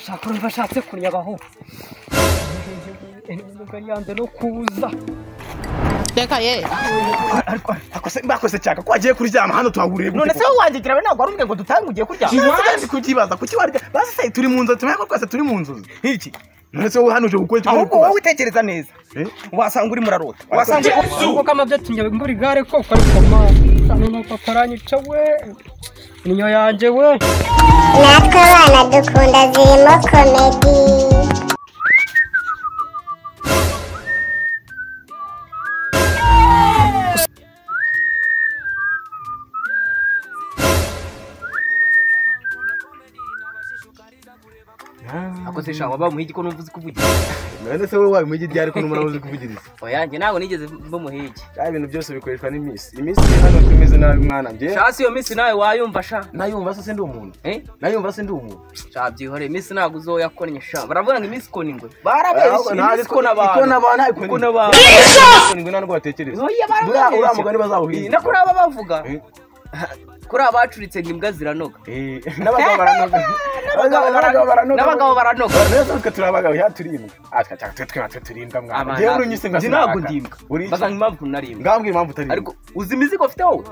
Shakuru bashatse kunyabaho. Yanze no kuza. Reka ye. Ariko akose mbakose cyaka ko agiye kuryama hano tuhahuriye. None se wanjye nawe ntabwo warumwe ngo dutange ugiye kuryama. Ndi kukibaza kuki warya basi se turi mu nzu tumenya ko twese turi mu nzu. Iki? None se wowe hano uje gukora iki? Ahubwo wowe utekereza neza. Wasanga uri murarota. Wasanga uko kamavye tunyabe muri gare ko ariko ma. None ko karanyica we. Ninyo yanje we. Natwe abana dukunda zirimo komedi. Akoze shawa ba muhigi ko numva uzi kuvugira. None se wowe wabi muhigi ryari ko numva uzi kuvugiriza? Oya nge ntabwo nigeze mba muhigi. Cya ibintu byose bikoreshwa n'imisi. Imisi hano tumeze nabi mwana nge. Sha si iyo misi nawe wayumva sha. Nayumva se ndi umuntu. Eh? Nayumva se ndi umuntu. Sha byihore imisi ntabwo uzoyakonnye sha. Baravuga ngo imisi ikona ingwe. Barabeshye imisi ikona abantu. Ikona abantu ikona abantu. Ikona ingwe ntabwo batekereza. Oya barabeshye. Uriya mugani bazawuhinga. Nakuri aba bavuga. Kuri abacuritse ngo imbwa ziranoga. N'abagabo baranoga. N'abagabo baranoga. Nese twe turi abagabo ya turi imbwa. Atwa twe turi imbwa mwana. Ngewe urunyise nka ntabwo ndi imbwa. Bazanga impamvu nari imbwa. Ngambwira impamvu utari. Ariko uzi imizigo ufite wowe?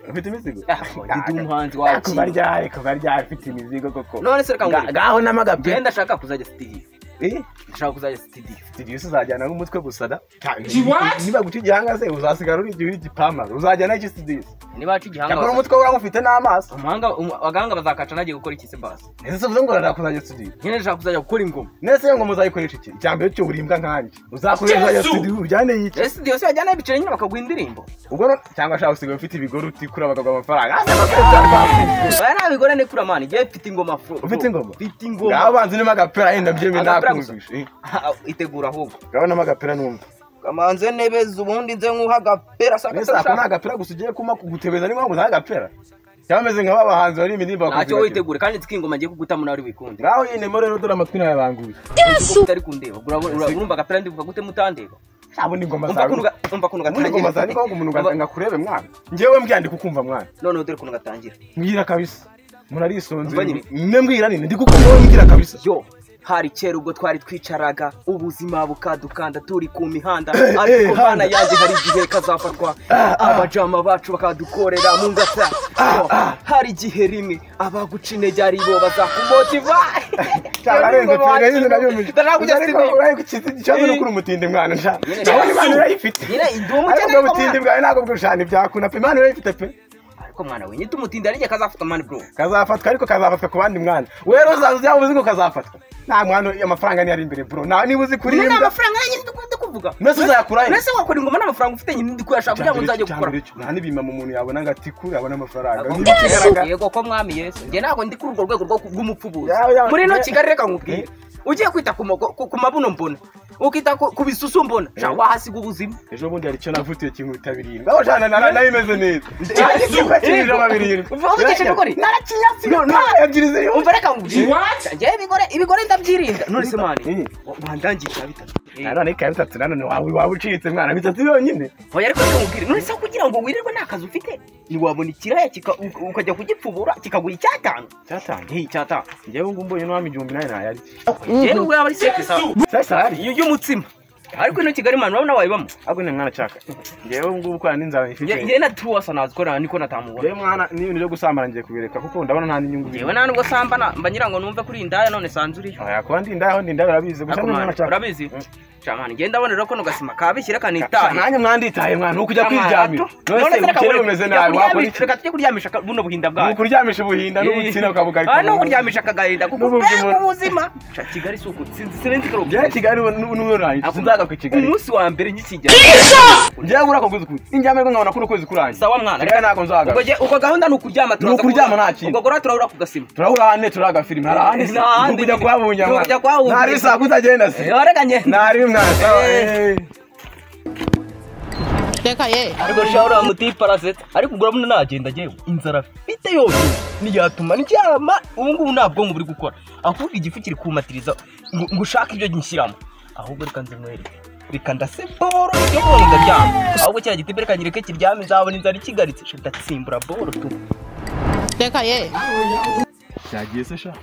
Ufite imizigo? Ndi umuhanzi wawe. Kuba ryari ufite imizigo koko. None se reka ngure. Ngaho namagape. Ngenda ndashaka kuzajya studio. Ndashaka kuzajya studio. Studio uzajyana n'umutwe gusa da. Niba guca igihanga se uzasigara uri igipama. Uzajyana iki studio? Niba aca igihanga. Cyakora umutwe wawe ufite n'amaso. Umuhanga abaganga bazakaca nagiye gukora iki se basi. Nese se uvuze ngo urashaka kuzajya studio. Nyine ndashaka kuzajya gukora ingoma. Nese iyo ngoma uzayikoresha iki? Icyambere cyo urimbwa nkanjye. Uzakoresha uzajya studio ujyane iki? Ese studio se wajyana ibiceri nyine bakaguha indirimbo. Ubwo cyangwa ashaka usigaye ufite ibigore utikura bakaguha amafaranga. Oya nta bigore ni kura mani. Ngiye mfite ingoma fro. Ufite ingoma? Mfite ingoma. Ngaho banze nima agapera yenda mbyemeye nakumvishe. Itegura ahubwo. Ngaho nama agapera numva. Kamanze nebeza ubundi nze nkuha agapera saka. Nese ako nta agapera gusa ugiye kuma kugutebeza ni ngo nta agapera. Cyangwa meze nka babahanzi bari imirimbo bakuvuga. Ntacyo witegure kandi nzi ko ingoma ngiye kugutamo nawe wikunde. Ngaho yine mo rero dore amatwi nawe banguye. Yesu utari kundeba. Urumva agapera ndivuga gute mutandeba. Abo ni ingoma zawe. Umva kuntu gatangira. Ingoma zawe niko ngo umuntu ngakurebe mwana. Ngewe mbwandika ukumva mwana. None dore kuntu gatangira. Mbwira kabisa. Murarisonze. Ne mbwira nini ndi kukumva mbwira kabisa. Yo. Hari kera ubwo twari twicaraga ubuzima bukadukanda turi ku mihanda ariko bana yanjye hari igihe kazafatwa abajama bacu bakadukorera mu ngata. Hari igihe rimwe abaguca intege ari bo bazakumotiva. Cyarenze pe ndabyumvise. Ikibazo ni ukuri umutindi mwana sha. Ndabona Imana irayifite. Nyine ndi umukene ariko ubutindi bwawe ntabwo bwushana ibyakuna pe Imana irayifite pe. Ariko mwana we nyita umutindi arije kazafatwa mani bro. Kazafatwa ariko kazafatwa ku bandi mwana. Wewe uzaza yabuze ngo kazafatwa. Nta mwana amafaranga ni ari imbere bro. Na niba uzi kuri imbwa. Amafaranga nyine ndi kuvuga. Nese uzayakura he? Nese wakora ingoma n'amafaranga ufite nyine ndi kuyashaka kugira ngo nzajye gukora. Nta nibima mu muntu yabona ngati kuri abona amafaranga. Yego ko mwami Yesu. Nge ntabwo ndi kuri urwo rwego rw'umupfubuzi. Muri no Kigali reka nkubwire. Ugiye kwita ku mabuno mbona. Ukita ku bisusu mbona. Sha wahasiga ubuzima. Ejo bundi hari icyo navutiye kinkuta birindwi. Aho jana nayo imeze neza. Umva reka nkubwire. Ngewe ibigore ndabyirinda. None se mani wandangisha bitatu. None ka bitatu none wawe ucitse mwana bitatu yonyine. Oya ariko reka nkubwire. None se kugira ngo wirirwe nta kazi ufite ntiwabona ikiraya ukajya kugipfubura kikaguha icyatanu. Icyatanu? Icyatanu. Ngewe ngo mbonye n'uwampa 1000 nayo nayarya. Ngewe nubwo yaba ari seke sa. Y'umutsima. Ariko ino Kigali mwana urabona wayibamo. Ariko ni mwana cyaka. Ngewe ngubu kwa n'inzara ifite. Ngewe na tuwasa nazikora niko natamubona. Ngewe mwana n'ibintu byo gusambana ngiye kubireka kuko ndabona nta n'inyungu. Ngewe nta nubwo sambana mba ngira ngo numve kuri indaya none sanzuriyo. Oya kuba ndi indaya ho ndi indaya urabizi gusa mwana cyaka. Urabizi? Chamani ngenda ndabona rero ko no gasima kabishyira kanitaye. Nanjye mwanditaye mwana ukujya kwiryamira. None se ubukene bumeze nabi wakora iki? Reka tujye kuryamisha buno buhinda bwawe. Ni ukuryamisha ubuhinda n'ubutsina ukabugarika. Ah no kuryamisha akagahinda kuko ubuzima. Cha Kigali suko sinzi sinzi karo. Njye Kigali n'urangiye sinzaga ku Kigali. Umunsi wa mbere nkikijya. Njye ngura ko kwezi kuzi. Injyame ngo nkabona kuno kwezi kurangiye. Sawa mwana. Reka nako nzaga. Ubwo ubwo gahunda ni ukuryama turaza. Ni ukuryama nta kintu. Ubwo gora turahura ku gasima. Turahura hane turaga filime. Hari ahandi. Kujya kwabunya mwana. Kujya kwabunya. Nari saa kutagenda se. Reka Nari mwana sawa. Reka ye. Ariko shawura mutipa arasetsa ariko urabona nagenda ngewe inzara mfite yonyine ntiyatuma ndyama ubu ngubu nta bwonko buri gukora ahubwo igifu kiri kumatiriza ngo ushake ibyo nshyiramo ahubwo reka nze nkwereke reka ndase boro yo kubona ndaryama ahubwo kiriya giti reka nyireke kiryame nzabona inzara ikigaritse ndatsimbura boro tu. Reka ye. Cyagiye se sha.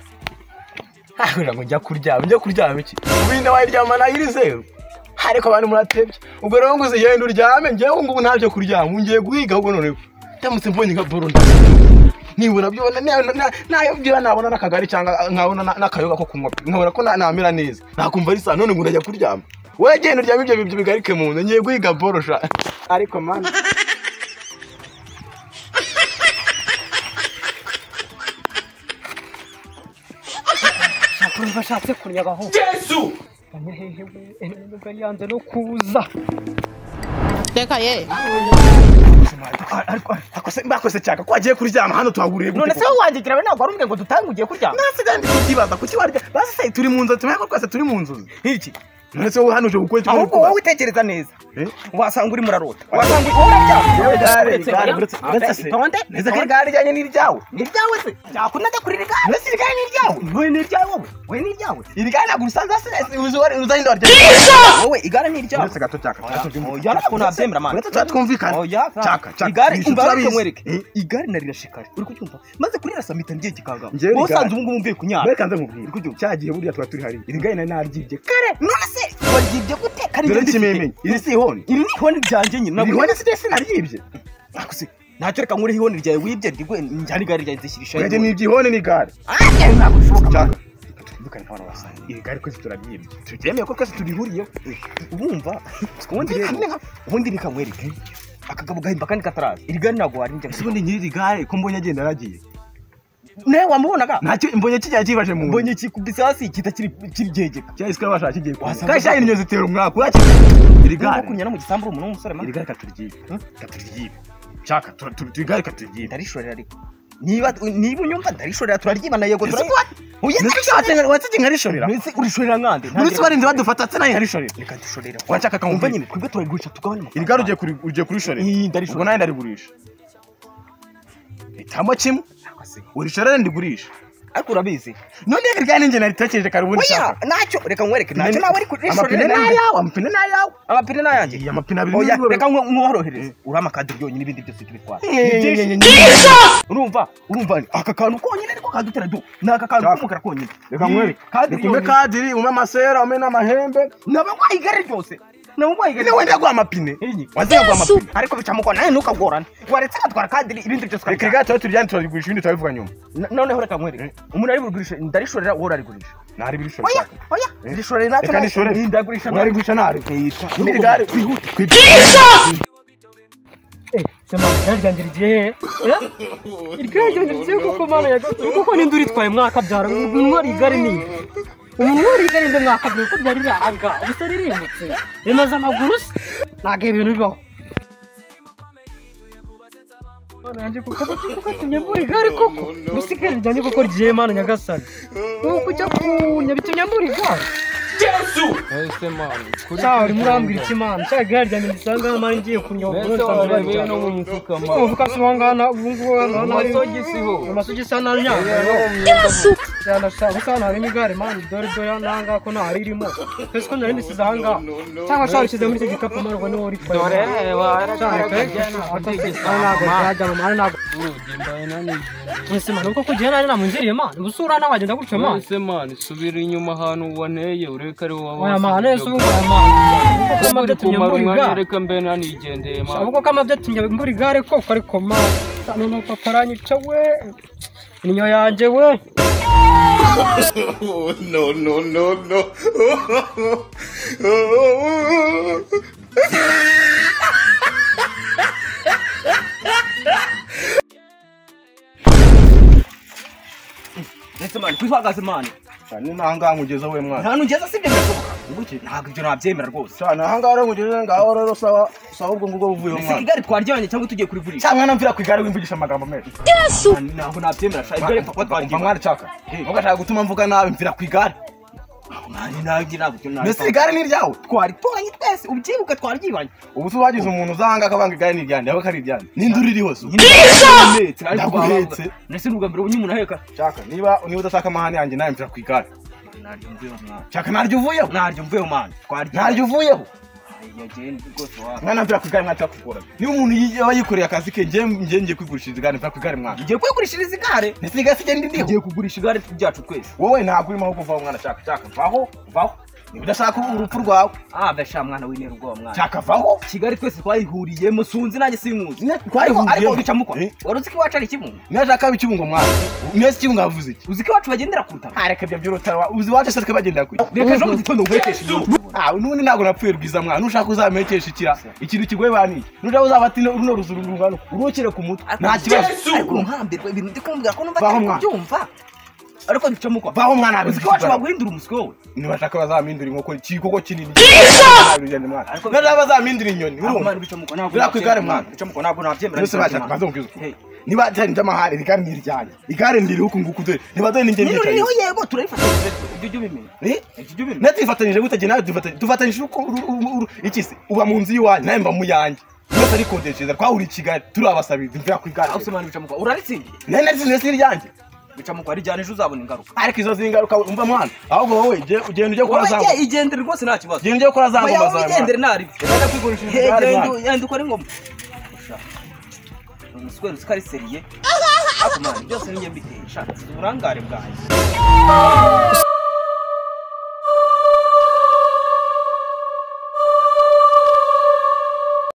Ahura ngo njya kuryama, njya kuryama iki? Winda wayiryama na iri zeru. Ariko abantu muratebye. Ubwo rero ngo uzigende uryame, njyewe ngubu ntabyo kuryama, ngiye guhiga ahubwo noneho. Ndamutse mbonye nka boro. Nibura byo nayo byo nabona nakagari cyangwa nkabona nakayoga ko kunywa. Nkabona ko namera neza. Nakumva ari saa none ngo ndajya kuryama. Wowe genda uryame ibyo bigarike mu nzu, ngiye guhiga boro sha. Ariko man Bashatse kunyagaho. Yesu! Hehe we, yanze no kuza. Reka ye. Ariko mbakose cyaka ko agiye kuryama hano tuhaguriye. None se wanjye gira ntabwo warumbwe ngo dutange ugiye kuryama. Nasigaye ndi kukibaza kuki warya. Basi se turi mu nzu tumenya ko twese turi mu nzu. Iki? None se wowe hano uje gukora iki? Ahubwo wowe utekereza neza. Wasanga uri murarota. Wasanga uraryama. Igare uretse se. Neza ko igare rijyanye n'iryawe. Ni iryawe se? Cyakunda kuri rigare. Nese igare ni iryawe. Wowe ni iryawe wowe. Wowe ni iryawe. Iri gare ntabwo usanze se uzanye ndarya. Wowe igare ni iryawe. Uretse gato cyaka. Oya ntabwo nabyemera man. Uretse twumvikana. Oya cyaka cyaka. Igare umva nkwereke. Igare narirashikare. Uri kucyumva? Maze kurirasa mpita ngiye gikanga. Wowe usanze ubu ngubu mvuye kunyara. Reka nze nkubwire. Cyagiye burya twa turi hari. Iri gare nari naryibye. Kare none se waryibye gute? Kare dore kimemenye. Iri si ihoni. Iri ni ihoni ryanjye nyine. Iri honi se sinaryibye. Akuse ntacyo reka nkure ihoni ryawe wibye ndigwe njyana igare ryanjye zishyirisha. Urajye nibye ihoni n'igare. Ah ntabwo bishoboka. Cyaka. Twumvikane nk'abantu basanzwe. Iri gare twese turaryibye. Tubyemeye ko twese turihuriyeho. Urumva? Ubundi reka nkwereke. Akagabo gahimba kandi kataraza. Iri gare ntabwo warinjye. Ese ubundi nyiri iri gare ko mbonye agenda aragiye. Ne wamubonaga? Ntacyo mbonye kijya kibaje mu. Mbonye kikubise hasi kita kiri kirigegeka. Cyahise kabasha kigiye kwa. Kandi cyane inyo zitera umwaka. Uraki. Iri gare. Kunyana mu gisambu umuntu w'umusore man. Iri gare katuryibe. Katuryibe. Cyaka turi gare katuryibe. Ndarishorera ariko. Niba unyumva ndarishorera turaryibana yego turaryibana. Oya watse nkarishorera. Mbese urishorera nkande? Uretse barinze badufata tse nayo nkarishorera. Reka dushorera. Wacaka kamva nyine twebwe turarigurisha tugabane amafaranga. Iri gare ugiye kurishorera. Ndarishorera. Ubwo nayo ndarigurisha. Hitamo kimwe. Urishorera ndigurisha. Ariko urabizi. None iri gare ninjye naritekereje kare ubundi shaka. Ntacyo reka nkwereke ntacyo nawe ariko amapine nayawe amapine nayawe. Amapine nayanjye. Iya amapine abiri. Oya reka nkworohereze. Urama kadiri yonyine ibindi byose tubitwara. Urumva aka kantu konyine ariko kadutera du. Ni aka kantu k'umukara konyine. Reka nkwereke. Kadiri yonyine. Kadiri umpe amasera umpe n'amahembe. Naba ngwaye igare ryose. Naba ngwaye igare. Niwe ndaguha amapine. Waze nguha amapine. Ariko bica muko nawe ntukagorane. Waretse agatwara kadiri ibindi byose. Reka igare tuba turyane turarigurisha ibindi turabivuga nyuma. Noneho reka nkwereke. Umuntu ari burigurisha ndarishorera wowe urarigurisha. Nari birishorera. Oya oya. Ndishorera natwe. Reka nishorere. Ndagurisha. Urarigurisha nari. Iri gare kwihute. Sema ryanjye rigiye. Iryo ryanjye rigiye kuko mana kuko ninde uritwaye mwakabyara umuntu igare ni. Umuntu wari igare nde mwakabyara ko byari riraga. Ubuse ririmutse. Rimaze amaguru se. Ntabwo ibintu bibaho. Mana yanjye kuko tumye mbura igare koko. Gusa igare ryanjye koko rigiye mana nyagasani. Nuko ujya kunya bitumye mbura igare. Yesu! Ese man, kuri cyari murambwira iki man? Cya igare ryanjye ndisanga man ngiye kunyobora nsanga no mu mufuka man. Umufuka si wangana ubu ngubu amasogisi ho. Amasogisi ananya. Yesu! Cyane shaka gusa hano harimo igare man dore dore nanga ko nta ririmo. Twese ko nari ndisize aha ngaha. Cyangwa shaka ushyize muri iki gikapu man ubwo niwo uri. Dore Ese man uko kugenda nari namunziriye man. Ubusura nawe wagenda gutyo man. Ese man subira inyuma ahantu waneye ureka ari wowe. Oya man ese ubu man. Kuko amabyo mbura igare. Reka mbe nanigendeye man. Ahubwo ko amabyo atumye mbura igare koko ariko man. None papa aranyica we. Inyo yanjye we. No no no no. Ese man kwihagaze man. Cyane nahanga ngugeza we mwana. Nta nugeza sibyo birashoboka. Ubuki ntabwo ibyo nabyemera rwose. Cyane ahanga rero ngugeze ngaho rero sawa sawa ubwo ngubwo buvuye mwana. Ese igare twaryanye cyangwa tugiye kurivurisha? Cyangwa mwana mvira ku igare wimvugisha amagambo menshi. Yesu! Ntabwo nabyemera sha igare pfa twaryanye. Mwana cyaka. Ugashaka gutuma mvuga nabi mvira ku igare. Mwana nabyo ntabwo nabi. Mbese igare ni iryawe? Twari toranye twese ubyibuka twaryibanye. Ubu se wagize umuntu uzahanga akabanga igare ni iryanjye aho kari iryanjye. Ninde uri hose? Ndaguhetse. Nese n'ubwa mbere ubonye umuntu aheka. Cyaka niba udashaka amahane yanjye nawe mvira ku igare. Cyaka naryo uvuyeho? Naryo mvuyeho man. Naryo uvuyeho. Yagenda rwose wa. Mwana mvira ku igare mwana cyakugora. Niba umuntu aba yikoreye akazi ke ngiye ngiye kwigurishiriza igare mvira ku igare mwana. Ngiye kwigurishiriza igare? Ndetse igare se ngende ndiho. Ngiye kugurisha igare ryacu twese. Wowe ntabwo urimo aho kuvaho mwana shaka shaka vaho vaho. Niba udashaka urupfu rwawe. Ah besha mwana w'intera ubwoba mwana. Shaka vaho. Kigali twese twayihuriyemo sunzi nanjye simuzi. Twayihuriyemo. Ariko bicamukwa. Wari uzi ko iwacu ari Kibungo? Nashaka Kibungo mwana. Mwese Kibungo avuze iki? Uzi ko iwacu bagendera ku rutaro? Areka ibyo by'urutaro. Uzi iwacu se twe bagendera ku. Reka ejo mu gitondo nguhekeshe inyuma. Ah nubundi ntabwo napfuye rwiza mwana. Nushaka uzampekesha ikira. Ikintu kigoye bani. Nushaka uzabati runo ruzuru rungano. Urukire ku mutwe. Nta kibazo. Ariko nkambirwa ibintu ndi kumbwira ko numva atari kubyumva. Ariko bicamukwa. Vaho mwana. Uzi ko iwacu baguhindura umuswi wowe? Nibashaka bazamindura inkoko ikikoko kinini. Jesus! Nari bazamindura inyoni. Urumva bicamukwa ntabwo. Bira ku igare mwana. Bicamukwa ntabwo nabyemera. Nose bashaka bazongeza. Niba atari ndamahari igare ni iryanjye. Igare ndiri huku nguku dore. Niba dore ninjye ndicaye. Niho yego turayifatanyije ibyo byo bimenya. Ibyo bimenya. Natifatanyije gute nawe dufatanyije uko iki se uba mu nzu yiwanjye nawe mba mu yanjye. Mwese ari kodeshereza twahuriye i Kigali turabasabiza imvura ku igare. Aho mwana bicamukwa uraritsindiye? Nari natsindiye si iryanjye. Bicamukwa rijyana ejo uzabona ingaruka. Ariko izo zingaruka umva mwana ahubwo wowe ugenda ujye gukora za Wowe igendere rwose nta kibazo. Genda ujye gukora za ngoma zawe. Wowe igendere ntari. Reka kwigurishiriza igare mwana. Genda ukore ingoma. Umuswere usika ari seriye. Ariko mwana byose ninjye mbiteye. Sha uburangare bwanjye.